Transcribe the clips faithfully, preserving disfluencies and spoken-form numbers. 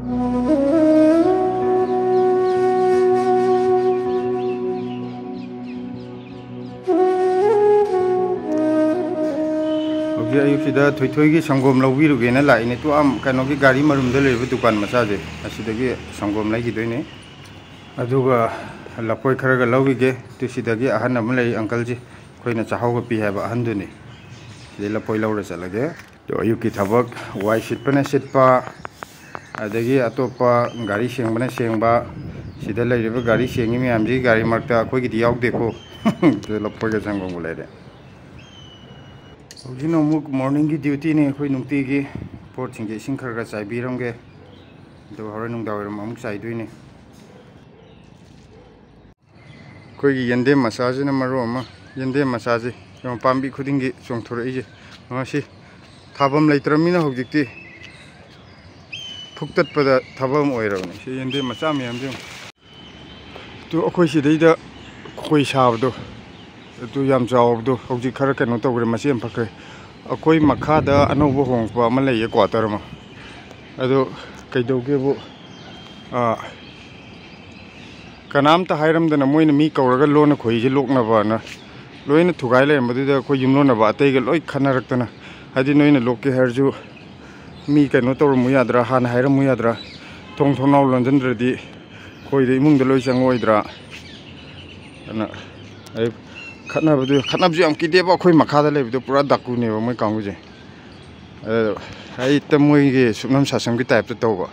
ꯍꯧꯖꯤꯛ ꯑꯌꯨꯛꯁꯤꯗ ꯊꯣꯏꯊꯣꯏꯒꯤ ꯁꯪꯒꯣꯝ ꯂꯧꯕꯤꯔꯨꯒꯦꯅ ꯂꯥꯛꯏꯅꯦ꯫ ꯇꯨ ꯑꯥ ꯀꯩꯅꯣꯒꯤ ꯒꯥꯔꯤ ꯃꯔꯨꯝꯗ ꯂꯩꯔꯤꯕ ꯗꯨꯀꯥꯟ ꯃꯆꯥꯁꯦ, ꯑꯁꯤꯗꯒꯤ ꯁꯪꯒꯣꯝ ꯂꯩꯈꯤꯗꯣꯏꯅꯦ꯫ ꯑꯗꯨꯒ ꯂꯐꯣꯏ ꯈꯔꯒ ꯂꯧꯈꯤꯒꯦ꯫ ꯇꯨ ꯁꯤꯗꯒꯤ ꯑꯍꯟ ꯑꯃ ꯂꯩ, ꯑꯪꯀꯜꯁꯦ, ꯑꯩꯈꯣꯏꯅ ꯆꯥꯍꯧꯒ ꯄꯤ ꯍꯥꯏꯕ ꯑꯍꯟꯗꯨꯅꯤ꯫ ꯁꯤꯗꯩ ꯂꯐꯣꯏ ꯂꯧꯔ ꯆꯠꯂꯒꯦ꯫ ꯑꯗꯣ ꯑꯌꯨꯛꯀꯤ ꯊꯕꯛ, ꯋꯥꯏ ꯁꯤꯠꯄꯅ ꯁꯤꯠꯄ, ꯑꯗꯒꯤ ꯑꯇꯣꯞꯄ ꯒꯥꯔꯤ ꯁꯦꯡꯕꯅ ꯁꯦꯡꯕ꯫ ꯁꯤꯗ ꯂꯩꯔꯤꯕ ꯒꯥꯔꯤ ꯁꯦꯡꯉꯤ ꯃꯌꯥꯝꯁꯤꯒꯤ ꯒꯥꯔꯤ ꯃꯔꯛꯇ ꯑꯩꯈꯣꯏꯒꯤꯗꯤ ꯌꯥꯎꯗꯦꯀꯣ꯫ ꯑꯗꯨ ꯂꯐꯣꯏꯒ ꯁꯪꯒꯣꯝꯒ ꯂꯩꯔꯦ꯫ ꯍꯧꯖꯤꯛꯅ ꯑꯃꯨꯛ ꯃꯣꯔꯅꯤꯡꯒꯤ ꯗ꯭ꯌꯨꯇꯤꯅꯤ ꯑꯩꯈꯣꯏ ꯅꯨꯡꯇꯤꯒꯤ꯫ ꯄꯣꯠꯁꯤꯡꯁꯦ ꯏꯁꯤꯡ ꯈꯔ ꯈꯔ ꯆꯥꯏꯕꯤꯔꯝꯒꯦ, ꯑꯗꯨꯒ ꯍꯣꯔꯦꯟ ꯅꯨꯡꯗꯥꯡ ꯋꯥꯏꯔꯝ ꯑꯃꯨꯛ ꯆꯥꯏꯗꯣꯏꯅꯤ꯫ ꯑꯩꯈꯣꯏꯒꯤ ꯌꯦꯟꯗꯦꯝ ꯃꯆꯥꯁꯤꯅ ꯃꯔꯨ ꯑꯃ, ꯌꯦꯟꯗꯦꯝ ꯃꯆꯥꯁꯦ ꯌꯦꯡꯉꯣ, ꯄꯥꯝꯕꯤ ꯈꯨꯗꯤꯡꯒꯤ ꯆꯣꯡꯊꯣꯔꯛꯏꯁꯦ꯫ ꯃꯁꯤ ꯊꯥꯐꯝ ꯂꯩꯇ꯭ꯔꯕꯅꯤꯅ ꯍꯧꯖꯤꯛꯇꯤ ꯐꯨꯛꯇꯠꯄꯗ ꯊꯕꯛ ꯑꯃ ꯑꯣꯏꯔꯕꯅꯤ꯫ ꯁꯤ ꯌꯦꯟꯗꯦꯝ ꯃꯆꯥ ꯃꯌꯥꯝꯁꯦ ꯌꯦꯡꯉꯣ꯫ ꯑꯗꯨ ꯑꯩꯈꯣꯏ ꯁꯤꯗꯩꯗ ꯈꯣꯏ ꯁꯥꯕꯗꯣ, ꯑꯗꯨ ꯌꯥꯝ ꯆꯥꯎꯕꯗꯣ ꯍꯧꯖꯤꯛ ꯈꯔ ꯀꯩꯅꯣ ꯇꯧꯈ꯭ꯔꯦ, ꯃꯆꯦ ꯑꯃ ꯐꯛꯈ꯭ꯔꯦ꯫ ꯑꯩꯈꯣꯏ ꯃꯈꯥꯗ ꯑꯅꯧꯕ ꯍꯣꯡꯉꯛꯄ ꯑꯃ ꯂꯩꯌꯦ, ꯀ꯭ꯋꯥꯇꯔ ꯑꯃ꯫ ꯑꯗꯣ ꯀꯩꯗꯧꯒꯦꯕꯨ, ꯑꯥ, ꯀꯅꯥꯝꯇ ꯍꯥꯏꯔꯝꯗꯅ ꯃꯣꯏꯅ ꯃꯤ ꯀꯧꯔꯒ ꯂꯣꯟꯅ ꯈꯣꯏꯁꯦ ꯂꯣꯛꯅꯕꯅ ꯂꯣꯏꯅ ꯊꯨꯒꯥꯏ ꯂꯩꯔꯝꯕꯗꯨꯗ ꯑꯩꯈꯣꯏ ꯌꯨꯝꯂꯣꯟꯅꯕ ꯑꯇꯩꯒ ꯂꯣꯏ ꯈꯟꯅꯔꯛꯇꯅ, ꯍꯥꯏꯗꯤ ꯅꯣꯏꯅ ꯂꯣꯛꯀꯦ ꯍꯥꯏꯔꯁꯨ ꯃꯤ ꯀꯩꯅꯣ ꯇꯧꯔꯝꯃꯨ ꯌꯥꯗ꯭ꯔꯥ, ꯍꯥꯟꯅ ꯍꯥꯏꯔꯝꯃꯨ ꯌꯥꯗ꯭ꯔꯥ, ꯊꯣꯡ ꯊꯣꯡꯅꯥꯎ ꯂꯣꯟꯁꯤꯟꯗ꯭ꯔꯗꯤ ꯈꯣꯏꯗꯣ ꯏꯃꯨꯡꯗ ꯂꯣꯏ ꯆꯪꯉꯛꯑꯣꯏꯗ꯭ꯔꯥ? ꯑꯗꯨꯅ ꯑꯩ ꯈꯠꯅꯕꯗꯨ, ꯈꯠꯅꯕꯁꯨ ꯌꯥꯝ ꯀꯤꯗꯦꯕ, ꯑꯩꯈꯣꯏ ꯃꯈꯥꯗ ꯂꯩꯕꯗꯣ ꯄꯨꯔꯥ ꯗꯥꯀꯨꯅꯦꯕ ꯃꯣꯏ ꯀꯥꯡꯕꯨꯁꯦ꯫ ꯑꯗꯨ ꯍꯦꯛꯇ ꯃꯣꯏꯒꯤ ꯁꯨꯞꯅꯝ ꯁꯥꯁꯝꯒꯤ ꯇꯥꯏꯞꯇ ꯇꯧꯕ꯫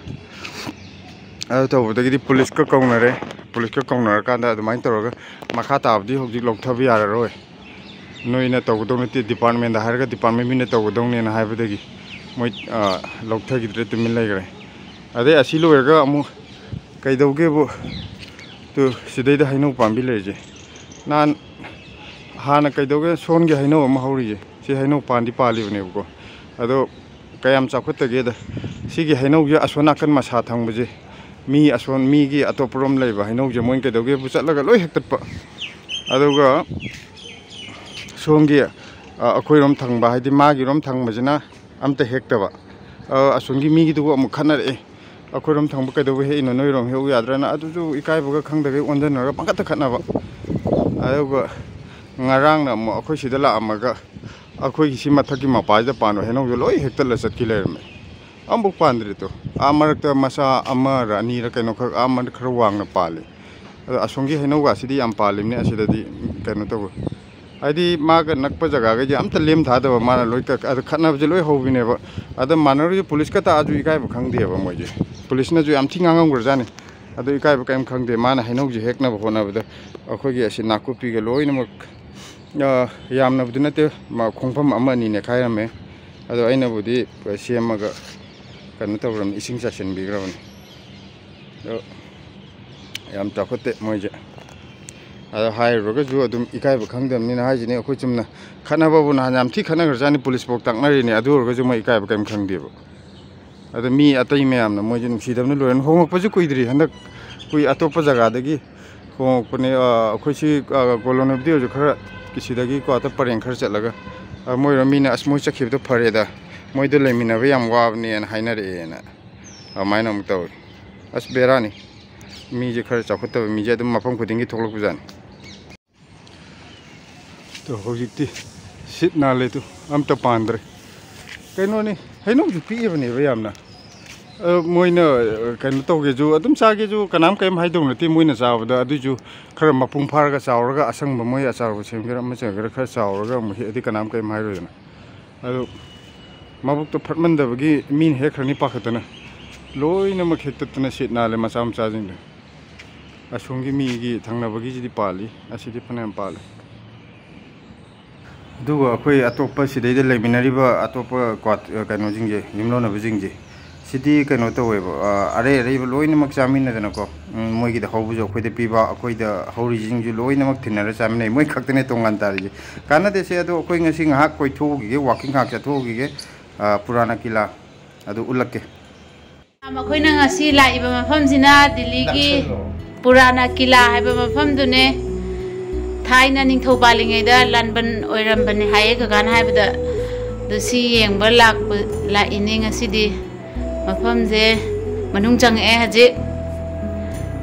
ꯑꯗꯨ ꯇꯧꯕꯗꯒꯤꯗꯤ ꯄꯨꯂꯤꯁꯀ ꯀꯧꯅꯔꯦ꯫ ꯄꯨꯂꯤꯁꯀ ꯀꯧꯅꯔꯀꯥꯟꯗ ꯑꯗꯨꯃꯥꯏꯅ ꯇꯧꯔꯒ ꯃꯈꯥ ꯇꯥꯕꯗꯤ ꯍꯧꯖꯤꯛ ꯂꯧꯊꯕ ꯌꯥꯔꯔꯣꯏ, ꯅꯣꯏꯅ ꯇꯧꯒꯗꯧ ꯅꯠꯇꯦ, ꯗꯤꯄꯥꯔꯠꯃꯦꯟꯗ ꯍꯥꯏꯔꯒ ꯗꯤꯄꯥꯔꯠꯃꯦꯟ ꯃꯤꯅ ꯇꯧꯒꯗꯧꯅꯦꯅ ꯍꯥꯏꯕꯗꯒꯤ ꯃꯣꯏ, ꯑ, ꯂꯧꯊꯈꯤꯗ꯭ꯔꯦ, ꯇꯨꯃꯤꯟ ꯂꯩꯈ꯭ꯔꯦ꯫ ꯑꯗꯩ ꯑꯁꯤ ꯂꯣꯏꯔꯒ ꯑꯃꯨꯛ ꯀꯩꯗꯧꯒꯦꯕꯨ, ꯇꯨ ꯁꯤꯗꯩꯗ ꯍꯩꯅꯧ ꯄꯥꯝꯕꯤ ꯂꯩꯔꯤꯁꯦ, ꯅꯍꯥꯟ, ꯍꯥꯟꯅ ꯀꯩꯗꯧꯒꯦ, ꯁꯣꯟꯒꯤ ꯍꯩꯅꯧ ꯑꯃ ꯍꯧꯔꯤꯁꯦ, ꯁꯤ ꯍꯩꯅꯧ ꯄꯥꯟꯗꯤ ꯄꯥꯜꯂꯤꯕꯅꯦꯕꯀꯣ꯫ ꯑꯗꯣ ꯀꯌꯥꯝ ꯆꯥꯎꯈꯠꯇꯒꯦꯗ, ꯁꯤꯒꯤ ꯍꯩꯅꯧꯁꯦ ꯑꯁꯣꯝ ꯅꯥꯀꯟ ꯃꯁꯥ ꯊꯪꯕꯁꯦ, ꯃꯤ ꯑꯁꯣꯝ, ꯃꯤꯒꯤ ꯑꯇꯣꯞꯄꯔꯣꯝ ꯂꯩꯕ ꯍꯩꯅꯧꯁꯦ ꯃꯣꯏꯅ ꯀꯩꯗꯧꯒꯦꯕꯨ ꯆꯠꯂꯒ ꯂꯣꯏ ꯍꯦꯛꯇꯠꯄ꯫ ꯑꯗꯨꯒ ꯁꯣꯝꯒꯤ, ꯑ, ꯑꯩꯈꯣꯏꯔꯣꯝ ꯊꯪꯕ, ꯍꯥꯏꯗꯤ ꯃꯥꯒꯤꯔꯣꯝ ꯊꯪꯕꯁꯤꯅ ꯑꯝꯇ ꯍꯦꯛꯇꯕ꯫ ꯑ, ꯑꯁꯣꯝꯒꯤ ꯃꯤꯒꯤꯗꯨꯒ ꯑꯃꯨꯛ ꯈꯠꯅꯔꯛꯑꯦ꯫ ꯑꯩꯈꯣꯏꯔꯣꯝ ꯊꯪꯕ ꯀꯩꯗꯧꯕ ꯍꯦꯛꯏꯅꯣ, ꯅꯣꯏꯔꯣꯝ ꯍꯦꯛꯎ ꯌꯥꯗ꯭ꯔꯅ, ꯑꯗꯨꯁꯨ ꯏꯀꯥꯏꯕꯒ ꯈꯪꯗꯒꯩ ꯑꯣꯟꯁꯤꯟꯅꯔꯒ ꯄꯪꯈꯠꯇ ꯈꯠꯅꯕ꯫ ꯑꯗꯨꯒ ꯉꯔꯥꯡꯅ ꯑꯃꯨꯛ ꯑꯩꯈꯣꯏ ꯁꯤꯗ ꯂꯥꯛꯑꯝꯃꯒ ꯑꯩꯈꯣꯏꯒꯤ ꯁꯤ ꯃꯊꯛꯀꯤ ꯃꯄꯥꯁꯤꯗ ꯄꯥꯟꯕ ꯍꯩꯅꯧꯁꯦ ꯂꯣꯏ ꯍꯦꯛꯇꯠꯂ ꯆꯠꯈꯤ ꯂꯩꯔꯝꯃꯦ꯫ ꯑꯃꯐꯥꯎ ꯄꯥꯟꯗ꯭ꯔꯤꯗꯣ꯫ ꯑꯥ ꯃꯔꯛꯇ ꯃꯆꯥ ꯑꯃꯔ ꯑꯅꯤꯔ ꯀꯩꯅꯣ ꯈꯛ ꯑꯥ ꯃꯔꯛ ꯈꯔ ꯋꯥꯡꯅ ꯄꯥꯜꯂꯤ꯫ ꯑꯗꯣ ꯑꯁꯣꯝꯒꯤ ꯍꯩꯅꯧꯒꯁꯤꯗꯤ ꯌꯥꯝ ꯄꯥꯜꯂꯤꯕꯅꯦ, ꯑꯁꯤꯗꯗꯤ ꯀꯩꯅꯣ ꯇꯧꯋꯦ꯫ ꯍꯥꯏꯗꯤ ꯃꯥꯒ ꯅꯛꯄ ꯖꯒꯥꯈꯩꯗꯤ ꯑꯝꯇ ꯂꯦꯝ ꯊꯥꯗꯕ, ꯃꯥꯅ ꯂꯣꯏ ꯀꯛ-, ꯑꯗ ꯈꯠꯅꯕꯁꯦ ꯂꯣꯏ ꯍꯧꯕꯤꯅꯦꯕ꯫ ꯑꯗ ꯃꯥꯟꯅꯔꯨꯁꯦ, ꯄꯨꯂꯤꯁꯀ ꯇꯥꯛꯑꯁꯨ ꯏꯀꯥꯏꯕ ꯈꯪꯗꯦꯕ ꯃꯣꯏꯁꯦ꯫ ꯄꯨꯂꯤꯁꯅꯁꯨ ꯌꯥꯝ ꯊꯤ ꯉꯥꯡꯉꯝꯈ꯭ꯔꯖꯥꯠꯅꯤ꯫ ꯑꯗꯣ ꯏꯀꯥꯏꯕ ꯀꯔꯤꯝ ꯈꯪꯗꯦ꯫ ꯃꯥꯅ ꯍꯩꯅꯧꯁꯦ ꯍꯦꯛꯅꯕ ꯍꯣꯠꯅꯕꯗ ꯑꯩꯈꯣꯏꯒꯤ ꯑꯁꯤ ꯅꯥꯀꯨꯞꯄꯤꯒ ꯂꯣꯏꯅꯃꯛ, ꯑ, ꯌꯥꯝꯅꯕꯨꯗꯤ ꯅꯠꯇꯦ, ꯃꯥ ꯈꯣꯡꯐꯝ ꯑꯃ ꯑꯅꯤ ꯅꯦꯠꯈꯥꯏꯔꯝꯃꯦ꯫ ꯑꯗꯣ ꯑꯩꯅꯕꯨꯗꯤ ꯁꯦꯝꯃꯒ ꯀꯩꯅꯣ ꯇꯧꯔꯕꯅꯤ, ꯏꯁꯤꯡ ꯆꯥꯏꯁꯤꯟꯕꯤꯈ꯭ꯔꯕꯅꯤ꯫ ꯑꯗꯣ ꯌꯥꯝ ꯆꯥꯎꯈꯠꯇꯦ ꯃꯣꯏꯁꯦ꯫ ꯑꯗꯣ ꯍꯥꯏꯔꯨꯔꯒꯁꯨ ꯑꯗꯨꯝ ꯏꯀꯥꯏꯕ ꯈꯪꯗꯕꯅꯤꯅ ꯍꯥꯏꯁꯤꯅꯤ꯫ ꯑꯩꯈꯣꯏ ꯆꯨꯝꯅ ꯈꯠꯅꯕꯕꯨ ꯅꯍꯥꯟ ꯌꯥꯝ ꯊꯤ ꯈꯠꯅꯈ꯭ꯔꯖꯥꯠꯅꯤ, ꯄꯨꯂꯤꯁꯐꯥꯎ ꯇꯥꯛꯅꯔꯤꯅꯤ꯫ ꯑꯗꯨ ꯑꯣꯏꯔꯒꯁꯨ ꯃꯣꯏ ꯏꯀꯥꯏꯕ ꯀꯔꯤꯝ ꯈꯪꯗꯦꯕ꯫ ꯑꯗꯣ ꯃꯤ ꯑꯇꯩ ꯃꯌꯥꯝꯅ ꯃꯣꯏꯁꯦ ꯅꯨꯡꯁꯤꯗꯕꯅ ꯂꯣꯏꯔꯦ꯫ ꯍꯣꯡꯉꯛꯄꯁꯨ ꯀꯨꯏꯗ꯭ꯔꯤ, ꯍꯟꯗꯛ ꯀꯨꯏ ꯑꯇꯣꯞꯄ ꯖꯒꯥꯗꯒꯤ ꯍꯣꯡꯉꯛꯄꯅꯦ꯫ ꯑ, ꯑꯩꯈꯣꯏ ꯁꯤ, ꯑ, ꯀꯣꯂꯣꯅꯤꯕꯨꯗꯤ ꯑꯣꯏꯔꯁꯨ ꯈꯔ ꯀꯤꯁꯤꯗꯒꯤ ꯀ꯭ꯋꯥꯇꯔ ꯄꯔꯦꯡ ꯈꯔ ꯆꯠꯂꯒ, ꯑ, ꯃꯣꯏꯔꯣꯝ ꯃꯤꯅ "ꯑꯁ, ꯃꯣꯏ ꯆꯠꯈꯤꯕꯗꯣ ꯐꯔꯦꯗ, ꯃꯣꯏꯗꯣ ꯂꯩꯃꯤꯟꯅꯕ ꯌꯥꯝ ꯋꯥꯕꯅꯦꯅ" ꯍꯥꯏꯅꯔꯛꯑꯦꯅ꯫ ꯑꯗꯨꯃꯥꯏꯅ ꯑꯃꯨꯛ ꯇꯧꯏ꯫ ꯑꯁ, ꯕꯦꯔꯥꯅꯤ꯫ ꯃꯤꯁꯦ ꯈꯔ ꯆꯥꯎꯈꯠꯇꯕ ꯃꯤꯁꯦ ꯑꯗꯨꯝ ꯃꯐꯝ ꯈꯨꯗꯤꯡꯒꯤ ꯊꯣꯛꯂꯛꯄꯖꯥꯠꯅꯤ꯫ ꯑꯗꯣ ꯍꯧꯖꯤꯛꯇꯤ ꯁꯤꯠ ꯅꯥꯜꯂꯦ, ꯑꯗꯨ ꯑꯝꯇ ꯄꯥꯟꯗ꯭ꯔꯦ꯫ ꯀꯩꯅꯣꯅꯤ, ꯍꯩꯅꯧꯁꯨ ꯄꯤꯛꯏꯕꯅꯦꯕ ꯌꯥꯝꯅ꯫ ꯑꯗꯣ ꯃꯣꯏꯅ, ꯑ, ꯀꯩꯅꯣ ꯇꯧꯒꯦꯁꯨ, ꯑꯗꯨꯝ ꯆꯥꯒꯦꯁꯨ ꯀꯅꯥꯝ ꯀꯔꯤꯝ ꯍꯥꯏꯗꯧ ꯅꯠꯇꯦ ꯃꯣꯏꯅ ꯆꯥꯕꯗ꯫ ꯑꯗꯨꯏꯁꯨ ꯈꯔ ꯃꯄꯨꯡ ꯐꯥꯔꯒ ꯆꯥꯎꯔꯒ, ꯑꯁꯪꯕ ꯃꯣꯏ ꯑꯆꯥꯔꯕꯨ ꯁꯦꯝꯒꯦꯔꯥ ꯑꯃ ꯆꯥꯒꯦꯔꯥ, ꯈꯔ ꯆꯥꯎꯔꯒ ꯑꯃꯨꯛ ꯍꯦꯛꯑꯗꯤ ꯀꯅꯥꯝ ꯀꯔꯤꯝ ꯍꯥꯏꯔꯣꯏꯗꯅ꯫ ꯑꯗꯨ ꯃꯕꯨꯛꯇꯣ ꯐꯠꯃꯟꯗꯕꯒꯤ ꯃꯤꯅ ꯍꯦꯛꯈ꯭ꯔꯅꯤ ꯄꯥꯈꯠꯇꯅ ꯂꯣꯏꯅꯃꯛ ꯍꯦꯛꯇꯠꯇꯅ ꯁꯤꯠ ꯅꯥꯜꯂꯦ ꯃꯆꯥ ꯃꯆꯥꯁꯤꯡꯗꯣ꯫ ꯑꯁꯣꯝꯒꯤ ꯃꯤꯒꯤ ꯊꯪꯅꯕꯒꯤꯁꯤꯗꯤ ꯄꯥꯜꯂꯤ, ꯑꯁꯤꯗꯤ ꯐꯅꯌꯥꯝ ꯄꯥꯜꯂꯤ꯫ ꯑꯗꯨꯒ ꯑꯩꯈꯣꯏ ꯑꯇꯣꯞꯄ ꯁꯤꯗꯩꯗ ꯂꯩꯃꯤꯟꯅꯔꯤꯕ ꯑꯇꯣꯞꯄ ꯀ꯭ꯋꯥꯠ-, ꯀꯩꯅꯣꯁꯤꯡꯁꯦ, ꯌꯨꯝꯂꯣꯟꯅꯕꯁꯤꯡꯁꯦ, ꯁꯤꯗꯤ ꯀꯩꯅꯣ ꯇꯧꯋꯦꯕ, ꯑ, ꯑꯔꯩ ꯑꯔꯩꯕ ꯂꯣꯏꯅꯃꯛ ꯆꯥꯃꯤꯟꯅꯗꯅꯀꯣ, ꯎꯝ, ꯃꯣꯏꯒꯤꯗ ꯍꯧꯕꯁꯨ ꯑꯩꯈꯣꯏꯗ ꯄꯤꯕ, ꯑꯩꯈꯣꯏꯗ ꯍꯧꯔꯤꯁꯤꯡꯁꯨ ꯂꯣꯏꯅꯃꯛ ꯊꯤꯟꯅꯔ ꯆꯥꯃꯤꯟꯅꯩ꯫ ꯃꯣꯏ ꯈꯛꯇꯅꯦ ꯇꯣꯉꯥꯟ ꯇꯥꯔꯤꯁꯦ꯫ ꯀꯥꯟꯅꯗꯦꯁꯦ꯫ ꯑꯗꯣ ꯑꯩꯈꯣꯏ ꯉꯁꯤ ꯉꯥꯏꯍꯥꯛ ꯀꯣꯏꯊꯣꯛꯎꯈꯤꯒꯦ, ꯋꯥꯀꯤꯡ ꯉꯥꯏꯍꯥꯛ ꯆꯠꯊꯣꯛꯎꯈꯤꯒꯦ, ꯑ, ꯄꯨꯔꯥꯅ ꯀꯤꯂꯥ ꯑꯗꯨ ꯎꯠꯂꯛꯀꯦ꯫ ꯃꯈꯣꯏꯅ ꯉꯁꯤ ꯂꯥꯛꯏꯕ ꯃꯐꯝꯁꯤꯅ ꯗꯤꯜꯂꯤꯒꯤ ꯄꯨꯔꯥꯅ ꯀꯤꯂꯥ ꯍꯥꯏꯕ ꯃꯐꯝꯗꯨꯅꯦ꯫ ꯊꯥꯏꯅ ꯅꯤꯡꯊꯧ ꯄꯥꯜꯂꯤꯉꯩꯗ ꯂꯥꯟꯕꯟ ꯑꯣꯏꯔꯝꯕꯅꯦ ꯍꯥꯏꯌꯦ ꯀꯀꯥꯅ ꯍꯥꯏꯕꯗ꯫ ꯑꯗꯨ ꯁꯤ ꯌꯦꯡꯕ ꯂꯥꯛꯄ, ꯂꯥꯛꯏꯅꯦ ꯉꯁꯤꯗꯤ꯫ ꯃꯐꯝꯁꯦ ꯃꯅꯨꯡ ꯆꯪꯉꯛꯑꯦ ꯍꯧꯖꯤꯛ꯫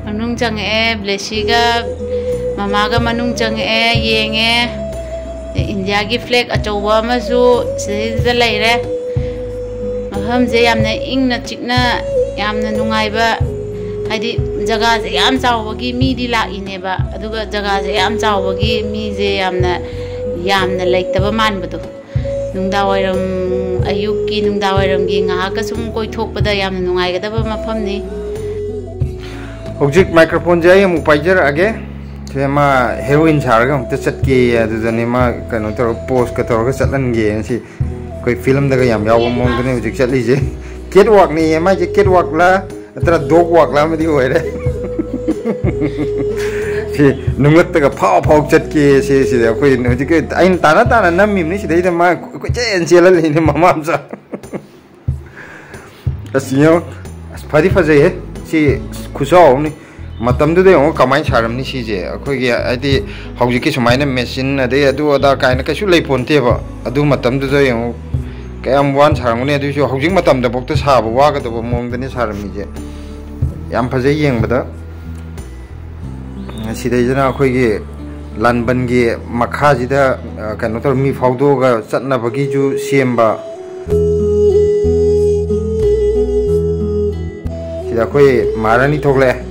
ꯃꯅꯨꯡ ꯆꯪꯉꯛꯑꯦ, ꯕ꯭ꯂꯦꯁꯤꯒ ꯃꯃꯥꯒ ꯃꯅꯨꯡ ꯆꯪꯉꯛꯑꯦ, ꯌꯦꯡꯉꯦ꯫ ꯏꯟꯗꯤꯌꯥꯒꯤ ꯐ꯭ꯂꯦꯛ ꯑꯆꯧꯕ ꯑꯃꯁꯨ ꯁꯤꯗꯩꯗ ꯂꯩꯔꯦ꯫ ꯃꯐꯝꯁꯦ ꯌꯥꯝꯅ ꯏꯪꯅ ꯆꯤꯛꯅ, ꯌꯥꯝꯅ ꯅꯨꯡꯉꯥꯏꯕ, ꯍꯥꯏꯗꯤ ꯖꯒꯥꯁꯦ ꯌꯥꯝ ꯆꯥꯎꯕꯒꯤ ꯃꯤꯗꯤ ꯂꯥꯛꯏꯅꯦꯕ, ꯑꯗꯨꯒ ꯖꯒꯥꯁꯦ ꯌꯥꯝ ꯆꯥꯎꯕꯒꯤ ꯃꯤꯁꯦ ꯌꯥꯝꯅ, ꯌꯥꯝꯅ ꯂꯩꯇꯕ ꯃꯥꯟꯕꯗꯣ꯫ ꯅꯨꯡꯗꯥꯡꯋꯥꯏꯔꯝ, ꯑꯌꯨꯛꯀꯤ ꯅꯨꯡꯗꯥꯡꯋꯥꯏꯔꯝꯒꯤ ꯉꯥꯏꯍꯥꯛꯀ ꯁꯨꯝ ꯀꯣꯏꯊꯣꯛꯄꯗ ꯌꯥꯝꯅ ꯅꯨꯡꯉꯥꯏꯒꯗꯕ ꯃꯐꯝꯅꯤ꯫ ꯍꯧꯖꯤꯛ ꯃꯥꯏꯀ꯭ꯔꯣꯐꯣꯟꯁꯦ ꯑꯩ ꯑꯃꯨꯛ ꯄꯥꯏꯖꯔꯛꯑꯒꯦ꯫ ꯁꯦ ꯃꯥ ꯍꯦꯔꯣꯏꯟ ꯁꯥꯔꯒ ꯑꯃꯨꯛꯇ ꯆꯠꯀꯦ, ꯑꯗꯨꯗꯅꯦ ꯃꯥ ꯀꯩꯅꯣ ꯇꯧꯔꯒ ꯄꯣꯁꯀ ꯇꯧꯔꯒ ꯆꯠꯍꯟꯒꯦꯅ꯫ ꯁꯤ ꯑꯩꯈꯣꯏ ꯐꯤꯂꯝꯗꯒ ꯌꯥꯝ ꯌꯥꯎꯕ ꯃꯑꯣꯡꯗꯅꯦ ꯍꯧꯖꯤꯛ ꯆꯠꯂꯤꯁꯦ꯫ ꯀꯦꯠ ꯋꯥꯛꯅꯦꯌꯦ ꯃꯥꯏꯁꯦ, ꯀꯦꯠ ꯋꯥꯛꯂ ꯅꯠꯇ꯭ꯔ ꯗꯣꯛ ꯋꯥꯛꯂ ꯑꯃꯗꯤ ꯑꯣꯏꯔꯦ꯫ ꯁꯤ ꯅꯨꯡꯂꯛꯇꯒ ꯐꯥꯎ ꯐꯥꯎ ꯆꯠꯀꯦ꯫ ꯁꯤ ꯁꯤꯗ ꯑꯩꯈꯣꯏ ꯍꯧꯖꯤꯛꯀꯤ ꯑꯩꯅ ꯇꯥꯅ ꯇꯥꯅ ꯅꯝꯃꯤꯕꯅꯤ, ꯁꯤꯗꯩꯗ ꯃꯥ ꯀꯣꯏꯆꯦꯟ ꯆꯦꯜꯍꯜꯂꯤꯅꯦ ꯃꯃꯥ ꯃꯆꯥ꯫ ꯑꯁ ꯌꯦꯡꯉꯣ, ꯑꯁ ꯐꯗꯤ ꯐꯖꯩꯍꯦ꯫ ꯁꯤ ꯈꯨꯆꯥꯎ ꯑꯃꯅꯤ꯫ ꯃꯇꯝꯗꯨꯗ ꯌꯦꯡꯉꯣ ꯀꯃꯥꯏꯅ ꯁꯥꯔꯝꯅꯤ ꯁꯤꯁꯦ꯫ ꯑꯩꯈꯣꯏꯒꯤ ꯍꯥꯏꯗꯤ ꯍꯧꯖꯤꯛꯀꯤ ꯁꯨꯃꯥꯏꯅ ꯃꯦꯆꯤꯟ ꯑꯗꯩ ꯑꯗꯨ ꯑꯗꯥ ꯀꯥꯏꯅ ꯀꯩꯁꯨ ꯂꯩꯄꯣꯟꯇꯦꯕ꯫ ꯑꯗꯨ ꯃꯇꯝꯗꯨꯗ ꯌꯦꯡꯉꯣ ꯀꯌꯥꯝ ꯋꯥꯅ ꯁꯥꯔꯝꯒꯅꯤ꯫ ꯑꯗꯨꯏꯁꯨ ꯍꯧꯖꯤꯛ ꯃꯇꯝꯗꯐꯥꯎꯗ ꯁꯥꯕ ꯋꯥꯒꯗꯕ ꯃꯑꯣꯡꯗꯅꯤ ꯁꯥꯔꯝꯃꯤꯁꯦ꯫ ꯌꯥꯝ ꯐꯖꯩ ꯌꯦꯡꯕꯗ꯫ ꯁꯤꯗꯩꯁꯤꯅ ꯑꯩꯈꯣꯏꯒꯤ ꯂꯥꯟꯕꯟꯒꯤ ꯃꯈꯥꯁꯤꯗ, ꯑ, ꯀꯩꯅꯣ ꯇꯧꯔ ꯃꯤ ꯐꯥꯎꯗꯣꯛꯑꯒ ꯆꯠꯅꯕꯒꯤꯁꯨ ꯁꯦꯝꯕ꯫ ꯁꯤꯗ ꯑꯩꯈꯣꯏ ꯃꯍꯥꯔꯥꯅꯤ ꯊꯣꯛꯂꯛꯑꯦ꯫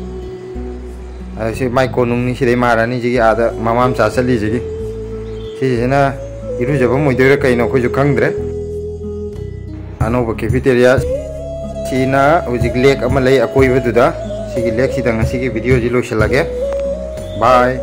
ꯑ, ꯁꯤ ꯃꯥꯏ ꯀꯣꯅꯨꯡꯅꯤ꯫ ꯁꯤꯗꯩ ꯃꯍꯥꯔꯥꯅꯤꯁꯤꯒꯤ ꯑꯥꯗ ꯃꯃꯥ ꯃꯆꯥ ꯆꯠꯂꯤꯁꯤꯒꯤ꯫ ꯁꯤꯁꯤꯅ ꯏꯔꯨꯖꯐꯝ ꯑꯣꯏꯗꯣꯏꯔꯥ ꯀꯩꯅꯣ ꯑꯩꯈꯣꯏꯁꯨ ꯈꯪꯗ꯭ꯔꯦ꯫ ꯑꯅꯧꯕ cafeteria꯫ ꯁꯤꯅ ꯍꯧꯖꯤꯛ ꯂꯦꯛ ꯑꯃ ꯂꯩ ꯑꯀꯣꯏꯕꯗꯨꯗ꯫ ꯁꯤꯒꯤ ꯂꯦꯛꯁꯤꯗ ꯉꯁꯤꯒꯤ ꯚꯤꯗꯤꯑꯣꯁꯤ ꯂꯣꯏꯁꯤꯜꯂꯒꯦ꯫ ꯕꯥꯏ꯫